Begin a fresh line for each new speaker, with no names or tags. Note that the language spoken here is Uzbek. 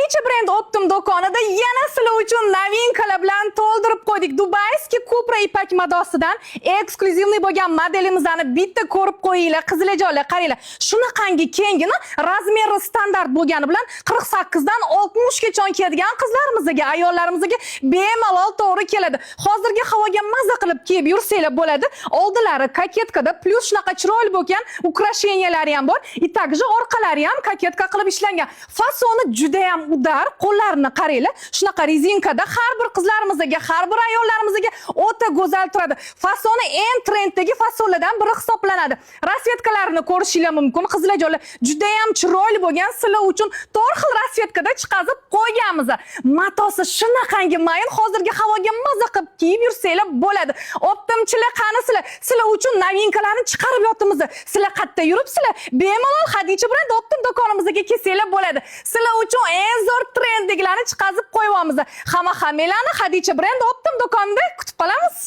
Hadicha Brand Optim do'konida yana sizlar uchun новинка lar bilan to'ldirib qo'ydik. Дубайский купра ipak matosidan эксклюзивный bo'lgan modelimizni bitta ko'rib qo'yinglar. Qizilajonlar, qaranglar. Shunaqangi kengini, размер i standart bo'lgani bilan 48 dan 60 gacha kiyadigan qizlarimizga, ayollarimizga bemalol to'g'ri keladi. Hozirgi havoga maza qilib kiyib yursanglar bo'ladi. Oldilari кокетка da, плюс shunaqa chiroyli bo'lgan украшения lari ham bor. И также orqalari ham кокетка qilib ishlangan. Fasoni juda ham удар, qo'llarini qaranglar. Shunaqa резинка da har bir qizlarimizga, har bir ayollarimizga o'ta go'zal turadi. Fasoni eng trenddagi fasonlardan biri hisoblanadi. Расцветка larini ko'rishinglar mumkin. Qizlarjonlar, juda ham chiroyli bo'lgan sizlar uchun to'rt xil расцветка da chiqazib qo'yganmiz. Matosi shunaqangi mayin, hozirgi havoga maza qilib kiyib yursanglar bo'ladi. Optimchilar, qanisizlar? Sizlar uchun новинка larni chiqarib yotibmiz. Sizlar qayerda yuribsizlar? Bemalol Hadicha Brand Optim do'konimizga kelsanglar bo'ladi. Sizlar uchun eng zo'r trenddagilarni chiqazib qo'yyapmiz. Hamma hammanglarni Hadicha Brand Optim do'konida kutib qolamiz.